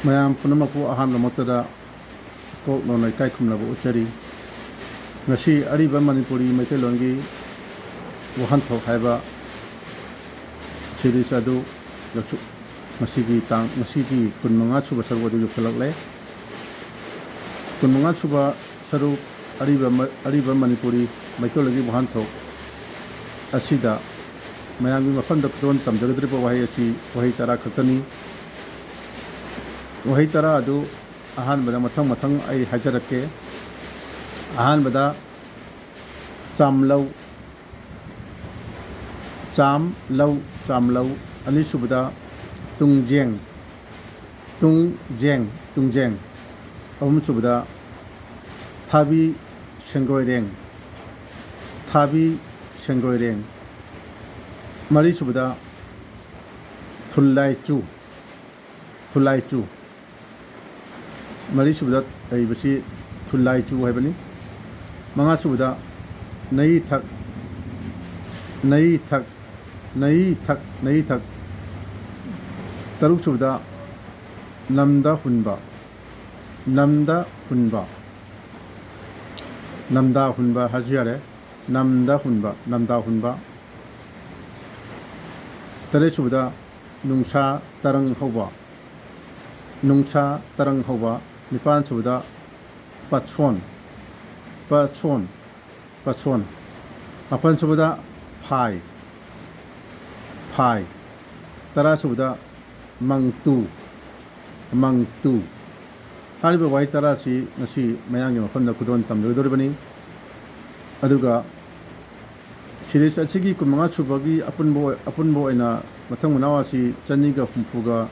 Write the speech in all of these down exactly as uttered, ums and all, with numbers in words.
ꯃꯌꯥꯝ ꯄꯨꯝꯅꯃꯛꯄꯨ ꯑꯍꯥꯟꯕꯃꯛꯇꯗ ꯀꯣꯛ ꯅꯧꯅ ꯏꯀꯥꯏ ꯈꯨꯝꯅꯕ ꯎꯠꯆꯔꯤ꯫ ꯉꯁꯤ ꯑꯔꯤꯕ ꯃꯅꯤꯄꯨꯔꯤ ꯃꯩꯇꯩꯂꯣꯟꯒꯤ ꯋꯥꯍꯟꯊꯣꯛ ꯍꯥꯏꯕ ꯁꯤꯔꯤꯁ ꯑꯗꯨ ꯌꯧꯁꯨ-, ꯉꯁꯤꯒꯤ ꯇꯥꯡ, ꯉꯁꯤꯒꯤ ꯀꯨꯟꯃꯉꯥ ꯁꯨꯕ ꯁꯔꯨꯛ ꯑꯗꯨ ꯌꯧꯁꯤꯜꯂꯛꯂꯦ꯫ ꯀꯨꯟꯃꯉꯥ ꯁꯨꯕ ꯁꯔꯨꯛ ꯑꯔꯤꯕ ꯃ-, ꯑꯔꯤꯕ ꯃꯅꯤꯄꯨꯔꯤ ꯃꯩꯇꯩꯂꯣꯟꯒꯤ ꯋꯥꯍꯟꯊꯣꯛ ꯑꯁꯤꯗ ꯃꯌꯥꯝꯒꯤ ꯃꯐꯝꯗ ꯈꯨꯗꯣꯜ ꯇꯝꯖꯒꯗꯧꯔꯤꯕ ꯋꯥꯍꯩ ꯑꯁꯤ ꯋꯥꯍꯩ ꯇꯔꯥ ꯈꯛꯇꯅꯤ꯫ ꯋꯥꯍꯩ ꯇꯔꯥ ꯑꯗꯨ ꯑꯍꯥꯟꯕꯗ ꯃꯊꯪ ꯃꯊꯪ ꯑꯩ ꯍꯥꯏꯖꯔꯛꯀꯦ꯫ ꯑꯍꯥꯟꯕꯗ ꯆꯥꯝꯂꯧ, ꯆꯥꯝ, ꯂꯧ, ꯆꯥꯝꯂꯧ꯫ ꯑꯅꯤꯁꯨꯕꯗ ꯇꯨꯡꯖꯦꯡ, ꯇꯨꯡꯖꯦꯡ, ꯇꯨꯡꯖꯦꯡ꯫ ꯑꯍꯨꯝꯁꯨꯕꯗ ꯊꯥꯕꯤ ꯁꯦꯡꯒꯣꯏꯔꯦꯡ, ꯊꯥꯕꯤ ꯁꯦꯡꯒꯣꯏꯔꯦꯡ꯫ ꯃꯔꯤꯁꯨꯕꯗ ꯊꯨꯜꯂꯥꯏꯆꯨ, ꯊꯨꯜꯂꯥꯏꯆꯨ꯫ ꯃꯔꯤꯁꯨꯕꯗ ꯂꯩꯔꯤꯕꯁꯤ ꯊꯨꯜꯂꯥꯏꯆꯨ ꯍꯥꯏꯕꯅꯤ꯫ ꯃꯉꯥꯁꯨꯕꯗ ꯅꯩꯊꯛ, ꯅꯩꯊꯛ, ꯅꯩꯊꯛ, ꯅꯩꯊꯛ꯫ ꯇꯔꯨꯛꯁꯨꯕꯗ ꯅꯝꯗ ꯍꯨꯟꯕ, ꯅꯝꯗ ꯍꯨꯟꯕ꯫ ꯅꯝꯗ ꯍꯨꯟꯕ ꯍꯥꯏꯁꯨ ꯌꯥꯔꯦ꯫ ꯅꯝꯗ ꯍꯨꯟꯕ, ꯅꯝꯗ ꯍꯨꯟꯕ꯫ ꯇꯔꯦꯠꯁꯨꯕꯗ ꯅꯨꯡꯁꯥ ꯇꯔꯪ ꯍꯧꯕ, ꯅꯨꯡꯁꯥ ꯇꯔꯪ ꯍꯧꯕ꯫ ꯅꯤꯄꯥꯟꯁꯨꯕꯗ ꯄꯥꯠꯁꯣꯟ, ꯄꯥꯠꯁꯣꯟ, ꯄꯥꯠꯁꯣꯟ꯫ ꯃꯥꯄꯟꯁꯨꯕꯗ ꯐꯥꯏ, ꯐꯥꯏ꯫ ꯇꯔꯥꯁꯨꯕꯗ ꯃꯪꯇꯨ, ꯃꯪꯇꯨ꯫ ꯍꯥꯏꯔꯤꯕ ꯋꯥꯍꯩ ꯇꯔꯥꯁꯤ ꯉꯁꯤ ꯃꯌꯥꯝꯒꯤ ꯃꯐꯝꯗ ꯈꯨꯗꯣꯜ ꯇꯝꯖꯒꯗꯧꯔꯤꯕꯅꯤ꯫ ꯑꯗꯨꯒ ꯁꯤꯔꯤꯁ ꯑꯁꯤꯒꯤ ꯀꯨꯟꯃꯉꯥ ꯁꯨꯕꯒꯤ ꯑꯄꯨꯟꯕ ꯑꯣꯏ-, ꯑꯄꯨꯟꯕ ꯑꯣꯏꯅ ꯃꯊꯪ ꯃꯅꯥꯎ ꯑꯁꯤ ꯆꯅꯤꯒ ꯍꯨꯝꯐꯨꯒ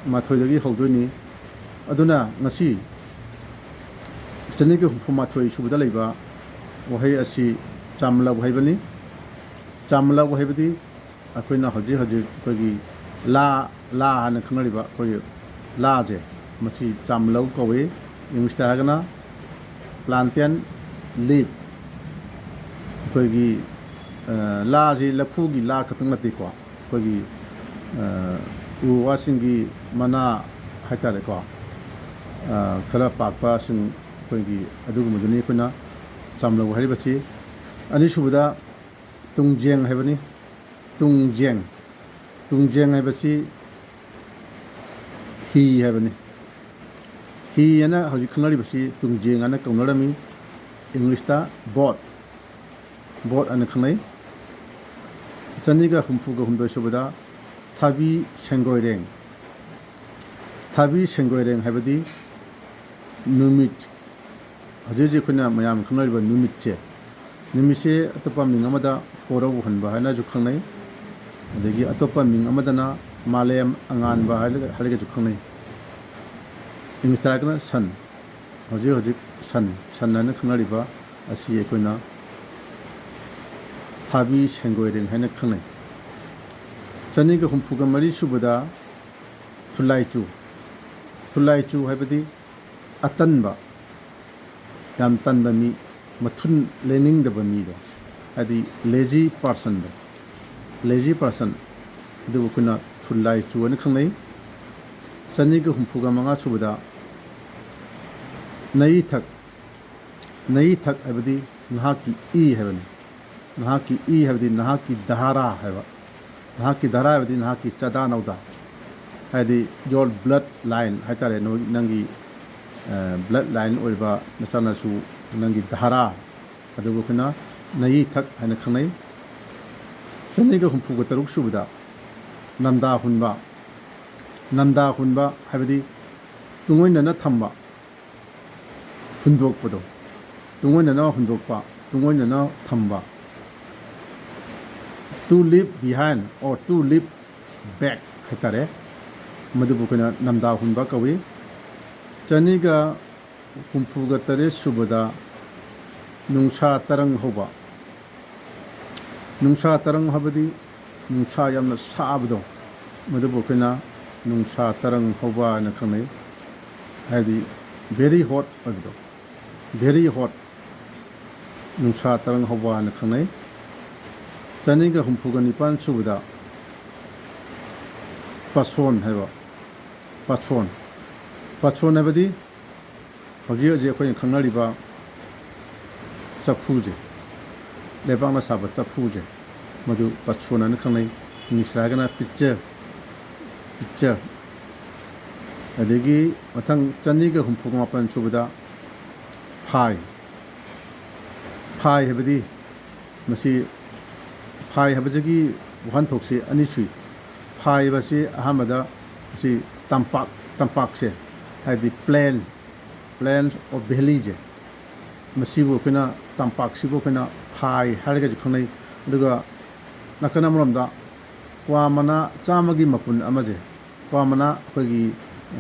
ꯃꯥꯊꯣꯏꯗꯒꯤ ꯍꯧꯗꯣꯏꯅꯤ꯫ ꯑꯗꯨꯅ ꯉꯁꯤ ꯆꯅꯤꯒ ꯍꯨꯝꯐꯨ ꯃꯥꯊꯣꯏ ꯁꯨꯕꯗ ꯂꯩꯕ ꯋꯥꯍꯩ ꯑꯁꯤ ꯆꯥꯝꯂꯧ ꯍꯥꯏꯕꯅꯤ꯫ ꯆꯥꯝꯂꯧ ꯍꯥꯏꯕꯗꯤ ꯑꯩꯈꯣꯏꯅ ꯍꯧꯖꯤꯛ ꯍꯧꯖꯤꯛ ꯑꯩꯈꯣꯏꯒꯤ ꯂꯥ, ꯂꯥ ꯍꯥꯏꯅ ꯈꯪꯅꯔꯤꯕ ꯑꯩꯈꯣꯏꯒꯤ ꯂꯥꯁꯦ, ꯃꯁꯤ ꯆꯥꯝꯂꯧ ꯀꯧꯏ꯫ ꯏꯪꯂꯤꯁꯇ ꯍꯥꯏꯔꯒꯅ plantain leaf꯫ ꯑꯩꯈꯣꯏꯒꯤ, ꯑ, ꯂꯥꯁꯤ ꯂꯐꯨꯒꯤ ꯂꯥ ꯈꯛꯇꯪ ꯅꯠꯇꯦꯀꯣ, ꯑꯩꯈꯣꯏꯒꯤ, ꯑ, ꯎ ꯋꯥꯁꯤꯡꯒꯤ ꯃꯅꯥ ꯍꯥꯏꯇꯥꯔꯦꯀꯣ, ꯑ, ꯈꯔ ꯄꯥꯛꯄꯁꯤꯡ, ꯑꯩꯈꯣꯏꯒꯤ ꯑꯗꯨꯒꯨꯝꯕꯗꯨꯅꯤ ꯑꯩꯈꯣꯏꯅ ꯆꯥꯝꯂꯧ ꯍꯥꯏꯔꯤꯕꯁꯤ꯫ ꯑꯅꯤꯁꯨꯕꯗ ꯇꯨꯡꯖꯦꯡ ꯍꯥꯏꯕꯅꯤ꯫ ꯇꯨꯡꯖꯦꯡ, ꯇꯨꯡꯖꯦꯡ ꯍꯥꯏꯕꯁꯤ ꯍꯤ ꯍꯥꯏꯕꯅꯤ꯫ ꯍꯤ ꯍꯥꯏꯅ ꯍꯧꯖꯤꯛ ꯈꯪꯅꯔꯤꯕꯁꯤ ꯇꯨꯡꯖꯦꯡ ꯍꯥꯏꯅ ꯀꯧꯅꯔꯝꯃꯤ꯫ ꯏꯪꯂꯤꯁꯇ ꯕꯣꯠ, ꯕꯣꯠ ꯍꯥꯏꯅ ꯈꯪꯅꯩ꯫ ꯆꯅꯤꯒ ꯍꯨꯝꯐꯨꯒ ꯍꯨꯝꯗꯣꯏ ꯁꯨꯕꯗ ꯊꯥꯕꯤ ꯁꯦꯡꯒꯣꯏꯔꯦꯡ꯫ ꯊꯥꯕꯤ ꯁꯦꯡꯒꯣꯏꯔꯦꯡ ꯍꯥꯏꯕꯗꯤ ꯅꯨꯃꯤꯠ, ꯍꯧꯖꯤꯛ ꯍꯧꯖꯤꯛ ꯑꯩꯈꯣꯏꯅ ꯃꯌꯥꯝ ꯈꯪꯅꯔꯤꯕ ꯅꯨꯃꯤꯠꯁꯦ, ꯅꯨꯃꯤꯠꯁꯦ ꯑꯇꯣꯞꯄ ꯃꯤꯡ ꯑꯃꯗ ꯄꯣꯔꯧ ꯍꯟꯕ ꯍꯥꯏꯅꯁꯨ ꯈꯪꯅꯩ, ꯑꯗꯒꯤ ꯑꯇꯣꯞꯄ ꯃꯤꯡ ꯑꯃꯗꯅ ꯃꯥꯂꯦꯝ ꯑꯉꯥꯟꯕ ꯍꯥꯏꯔꯒ, ꯍꯥꯏꯔꯒꯁꯨ ꯈꯪꯅꯩ꯫ ꯏꯪꯂꯤꯁꯇ ꯍꯥꯏꯔꯒꯅ ꯁꯟ, ꯍꯧꯖꯤꯛ ꯍꯧꯖꯤꯛ ꯁꯟ, ꯁꯟ ꯍꯥꯏꯅ ꯈꯪꯅꯔꯤꯕ ꯑꯁꯤ ꯑꯩꯈꯣꯏꯅ ꯊꯥꯕꯤ ꯁꯦꯡꯒꯣꯏꯔꯦꯡ ꯍꯥꯏꯅ ꯈꯪꯅꯩ꯫ ꯆꯅꯤꯒ ꯍꯨꯝꯐꯨꯒ ꯃꯔꯤ ꯁꯨꯕꯗ ꯊꯨꯂꯥꯏꯆꯨ꯫ ꯊꯨꯂꯥꯏꯆꯨ ꯍꯥꯏꯕꯗꯤ ꯑꯇꯟꯕ, ꯌꯥꯝ ꯇꯟꯕ ꯃꯤ, ꯃꯊꯨꯟ ꯂꯦꯡꯅꯤꯡꯗꯕ ꯃꯤꯗꯣ, ꯍꯥꯏꯗꯤ ꯂꯦꯖꯤ ꯄꯥꯔꯁꯟꯗꯣ, ꯂꯦꯖꯤ ꯄꯥꯔꯁꯟ, ꯑꯗꯨꯕꯨ ꯑꯩꯈꯣꯏꯅ ꯊꯨꯂꯥꯏꯆꯨ ꯍꯥꯏꯅ ꯈꯪꯅꯩ꯫ ꯆꯅꯤꯒ ꯍꯨꯝꯐꯨꯒ ꯃꯉꯥ ꯁꯨꯕꯗ ꯅꯌꯤꯊꯛ꯫ ꯅꯌꯤꯊꯛ ꯍꯥꯏꯕꯗꯤ ꯅꯍꯥꯛꯀꯤ ꯏ ꯍꯥꯏꯕꯅꯤ꯫ ꯅꯍꯥꯛꯀꯤ ꯏ ꯍꯥꯏꯕꯗꯤ ꯅꯍꯥꯛꯀꯤ ꯙꯥꯔꯥ ꯍꯥꯏꯕ꯫ ꯅꯍꯥꯛꯀꯤ ꯙꯥꯔꯥ ꯍꯥꯏꯕꯗꯤ ꯅꯍꯥꯛꯀꯤ ꯆꯥꯗꯥ ꯅꯧꯗꯥ, ꯍꯥꯏꯗꯤ your blood line ꯍꯥꯏꯇꯥꯔꯦ, ꯅꯣꯏ, ꯅꯪꯒꯤ, ꯑ, blood line ꯑꯣꯏꯕ ꯅꯆꯥꯅꯁꯨ, ꯅꯪꯒꯤ ꯙꯥꯔꯥ, ꯑꯗꯨꯕꯨ ꯑꯩꯈꯣꯏꯅ ꯅꯌꯤꯊꯛ ꯍꯥꯏꯅ ꯈꯪꯅꯩ꯫ ꯆꯅꯤꯒ ꯍꯨꯝꯐꯨꯒ ꯇꯔꯨꯛ ꯁꯨꯕꯗ ꯅꯟꯗꯥ ꯍꯨꯟꯕ꯫ ꯅꯟꯗꯥ ꯍꯨꯟꯕ ꯍꯥꯏꯕꯗꯤ ꯇꯨꯡꯑꯣꯏꯅꯅ ꯊꯝꯕ, ꯍꯨꯟꯗꯣꯛꯄꯗꯣ, ꯇꯨꯡꯑꯣꯏꯅꯅ ꯍꯨꯟꯗꯣꯛꯄ, ꯇꯨꯡꯑꯣꯏꯅꯅ ꯊꯝꯕ꯫ To leave behind or to leave back ꯍꯥꯏꯇꯥꯔꯦ, ꯃꯗꯨꯕꯨ ꯑꯩꯈꯣꯏꯅ ꯅꯟꯗꯥ ꯍꯨꯟꯕ ꯀꯧꯏ꯫ ꯆꯅꯤꯒ ꯍꯨꯝꯐꯨꯒ ꯇꯔꯦꯠ ꯁꯨꯕꯗ ꯅꯨꯡꯁꯥ ꯇꯔꯪ ꯍꯧꯕ꯫ ꯅꯨꯡꯁꯥ ꯇꯔꯪ ꯍꯥꯏꯕꯗꯤ ꯅꯨꯡꯁꯥ ꯌꯥꯝꯅ ꯁꯥꯕꯗꯣ, ꯃꯗꯨꯕꯨ ꯑꯩꯈꯣꯏꯅ ꯅꯨꯡꯁꯥ ꯇꯔꯪ ꯍꯧꯕ ꯍꯥꯏꯅ ꯈꯪꯅꯩ꯫ ꯍꯥꯏꯗꯤ very hot ꯑꯣꯏꯕꯗꯣ, very hot, ꯅꯨꯡꯁꯥ ꯇꯔꯪ ꯍꯧꯕ ꯍꯥꯏꯅ ꯈꯪꯅꯩ꯫ ꯆꯅꯤꯒ ꯍꯨꯝꯐꯨꯒ ꯅꯤꯄꯥꯟ ꯁꯨꯕꯗ ꯄꯥꯁꯣꯟ ꯍꯥꯏꯕ, ꯄꯥꯁꯣꯟ, ꯄꯥꯠꯁꯣꯟ ꯍꯥꯏꯕꯗꯤ ꯍꯧꯖꯤꯛ ꯍꯧꯖꯤꯛ ꯑꯩꯈꯣꯏꯅ ꯈꯪꯅꯔꯤꯕ ꯆꯐꯨꯁꯦ, ꯂꯩꯕꯥꯛꯅ ꯁꯥꯕ ꯆꯐꯨꯁꯦ, ꯃꯗꯨ ꯄꯥꯠꯁꯣꯟ ꯍꯥꯏꯅ ꯈꯪꯅꯩ꯫ ꯏꯪꯂꯤꯁꯇ ꯍꯥꯏꯔꯒꯅ ꯄꯤꯠꯆꯔ, ꯄꯤꯠꯆꯔ꯫ ꯑꯗꯒꯤ ꯃꯊꯪ ꯆꯅꯤꯒ ꯍꯨꯝꯐꯨ ꯃꯥꯄꯟ ꯁꯨꯕꯗ ꯐꯥꯏ꯫ ꯐꯥꯏ ꯍꯥꯏꯕꯗꯤ ꯃꯁꯤ, ꯐꯥꯏ ꯍꯥꯏꯕꯁꯤꯒꯤ ꯋꯥꯍꯟꯊꯣꯛꯁꯤ ꯑꯅꯤ ꯁꯨꯏ꯫ ꯐꯥꯏ ꯍꯥꯏꯕꯁꯤ ꯑꯍꯥꯟꯕꯗ ꯃꯁꯤ ꯇꯝꯄꯥꯛ, ꯇꯝꯄꯥꯛꯁꯦ, ꯍꯥꯏꯗꯤ plain, plains or valleyꯁꯦ, ꯃꯁꯤꯕꯨ ꯑꯩꯈꯣꯏꯅ, ꯇꯝꯄꯥꯛꯁꯤꯕꯨ ꯑꯩꯈꯣꯏꯅ ꯐꯥꯏ ꯍꯥꯏꯔꯒꯁꯨ ꯈꯪꯅꯩ꯫ ꯑꯗꯨꯒ ꯅꯥꯀꯟ ꯑꯃꯔꯣꯝꯗ ꯀ꯭ꯋꯥ ꯃꯅꯥ ꯆꯥꯝꯃꯒꯤ ꯃꯄꯨꯟ ꯑꯃꯁꯦ, ꯀ꯭ꯋꯥ ꯃꯅꯥ ꯑꯩꯈꯣꯏꯒꯤ,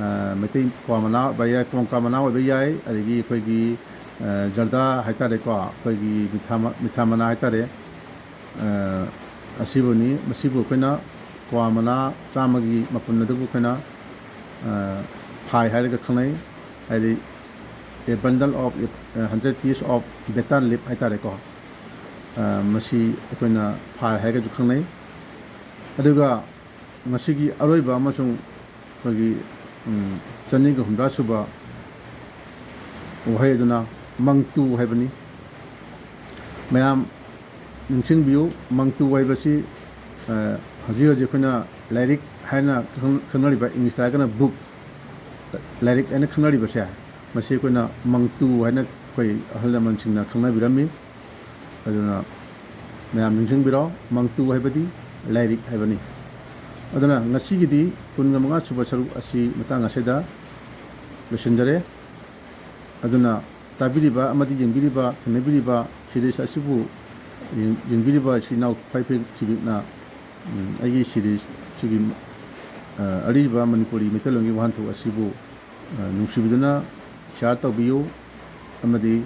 ꯑ, ꯃꯩꯇꯩ ꯀ꯭ꯋꯥ ꯃꯅꯥ ꯑꯣꯏꯕ ꯌꯥꯏ, ꯀꯣꯡꯀꯥ ꯃꯅꯥ ꯑꯣꯏꯕ ꯌꯥꯏ, ꯑꯗꯒꯤ ꯑꯩꯈꯣꯏꯒꯤ, ꯑ, ꯖꯔꯗꯥ ꯍꯥꯏꯇꯥꯔꯦꯀꯣ, ꯑꯩꯈꯣꯏꯒꯤ ꯃꯤꯊꯥ ꯃ-, ꯃꯤꯊꯥ ꯃꯅꯥ ꯍꯥꯏꯇꯥꯔꯦ, ꯑ, ꯑꯁꯤꯕꯨꯅꯤ꯫ ꯃꯁꯤꯕꯨ ꯑꯩꯈꯣꯏꯅ ꯀ꯭ꯋꯥ ꯃꯅꯥ ꯆꯥꯝꯃꯒꯤ ꯃꯄꯨꯟ ꯑꯗꯨꯕꯨ ꯑꯩꯈꯣꯏꯅ, ꯑ, ꯐꯥꯏ ꯍꯥꯏꯔꯒ ꯈꯪꯅꯩ, ꯍꯥꯏꯗꯤ a bundle of, ꯑ, hundred piece of betel leaf ꯍꯥꯏꯇꯥꯔꯦꯀꯣ꯫ ꯑ, ꯃꯁꯤ ꯑꯩꯈꯣꯏꯅ ꯐꯥꯏ ꯍꯥꯏꯔꯒꯁꯨ ꯈꯪꯅꯩ꯫ ꯑꯗꯨꯒ ꯉꯁꯤꯒꯤ ꯑꯔꯣꯏꯕ ꯑꯃꯁꯨꯡ ꯑꯩꯈꯣꯏꯒꯤ, ꯎꯝ, ꯆꯅꯤꯒ ꯍꯨꯝꯗ꯭ꯔꯥ ꯁꯨꯕ ꯋꯥꯍꯩ ꯑꯗꯨꯅ ꯃꯪꯇꯨ ꯍꯥꯏꯕꯅꯤ꯫ ꯃꯌꯥꯝ ꯅꯤꯡꯁꯤꯡꯕꯤꯌꯨ, ꯃꯪꯇꯨ ꯍꯥꯏꯕꯁꯤ, ꯑ, ꯍꯧꯖꯤꯛ ꯍꯧꯖꯤꯛ ꯑꯩꯈꯣꯏꯅ ꯂꯥꯏꯔꯤꯛ ꯍꯥꯏꯅ ꯈꯪ-, ꯈꯪꯅꯔꯤꯕ, ꯏꯪꯂꯤꯁꯇ ꯍꯥꯏꯔꯒꯅ book, ꯂꯥꯏꯔꯤꯛ ꯍꯥꯏꯅ ꯈꯪꯅꯔꯤꯕꯁꯦ, ꯃꯁꯤ ꯑꯩꯈꯣꯏꯅ ꯃꯪꯇꯨ ꯍꯥꯏꯅ ꯑꯩꯈꯣꯏ ꯑꯍꯜ ꯂꯃꯟꯁꯤꯡꯅ ꯈꯪꯅꯕꯤꯔꯝꯃꯤ꯫ ꯑꯗꯨꯅ ꯃꯌꯥꯝ ꯅꯤꯡꯁꯤꯡꯕꯤꯔꯣ, ꯃꯪꯇꯨ ꯍꯥꯏꯕꯗꯤ ꯂꯥꯏꯔꯤꯛ ꯍꯥꯏꯕꯅꯤ꯫ ꯑꯗꯨꯅ ꯉꯁꯤꯒꯤꯗꯤ ꯀꯨꯟꯒ ꯃꯉꯥ ꯁꯨꯕ ꯁꯔꯨꯛ ꯑꯁꯤ ꯃꯇꯥꯡ ꯑꯁꯤꯗ ꯂꯣꯏꯁꯤꯟꯖꯔꯦ꯫ ꯑꯗꯨꯅ ꯇꯥꯕꯤꯔꯤꯕ ꯑꯃꯗꯤ ꯌꯦꯡꯕꯤꯔꯤꯕ, ꯊꯦꯡꯅꯕꯤꯔꯤꯕ, series ꯑꯁꯤꯕꯨ ꯌꯦꯡ-, ꯌꯦꯡꯕꯤꯔꯤꯕ ꯏꯆꯤꯜ ꯏꯅꯥꯎ ꯈ꯭ꯋꯥꯏ ꯐꯩ ꯁꯤꯕꯤꯛꯅ, ꯎꯝ, ꯑꯩꯒꯤ series ꯁꯤꯒꯤ, ꯑ, ꯑꯔꯤꯕ ꯃꯅꯤꯄꯨꯔꯤ ꯃꯩꯇꯩꯂꯣꯟꯒꯤ ꯋꯥꯍꯟꯊꯣꯛ ꯑꯁꯤꯕꯨ, ꯑ, ꯅꯨꯡꯁꯤꯕꯤꯗꯨꯅ share ꯇꯧꯕꯤꯌꯨ ꯑꯃꯗꯤ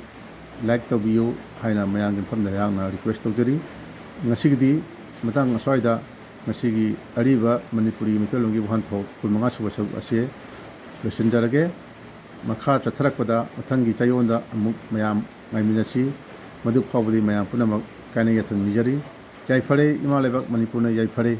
like ꯇꯧꯕꯤꯌꯨ ꯍꯥꯏꯅ ꯃꯌꯥꯝꯒꯤ ꯃꯐꯝꯗ ꯑꯩꯍꯥꯛꯅ request ꯇꯧꯖꯔꯤ꯫ ꯉꯁꯤꯒꯤꯗꯤ ꯃꯇꯥꯡ ꯑꯁ꯭ꯋꯥꯏꯗ ꯉꯁꯤꯒꯤ ꯑꯔꯤꯕ ꯃꯅꯤꯄꯨꯔꯤ ꯃꯩꯇꯩꯂꯣꯟꯒꯤ ꯋꯥꯍꯟꯊꯣꯛ ꯀꯨꯟꯃꯉꯥ ꯁꯨꯕ ꯁꯔꯨꯛ ꯑꯁꯤ ꯂꯣꯏꯁꯤꯟꯖꯔꯒꯦ꯫ ꯃꯈꯥ ꯆꯠꯊꯔꯛꯄꯗ ꯃꯊꯪꯒꯤ ꯆꯌꯣꯜꯗ ꯑꯃꯨꯛ ꯃꯌꯥꯝ ꯉꯥꯏꯃꯤꯟꯅꯁꯤ꯫ ꯃꯗꯨ ꯐꯥꯎꯕꯗꯤ ꯃꯌꯥꯝ ꯄꯨꯝꯅꯃꯛ ꯀꯥꯏꯅ ꯌꯥꯊꯪ ꯅꯤꯖꯔꯤ꯫ ꯌꯥꯏꯐꯔꯦ, ꯏꯃꯥ ꯂꯩꯕꯥꯛ ꯃꯅꯤꯄꯨꯔꯅ ꯌꯥꯏꯐꯔꯦ꯫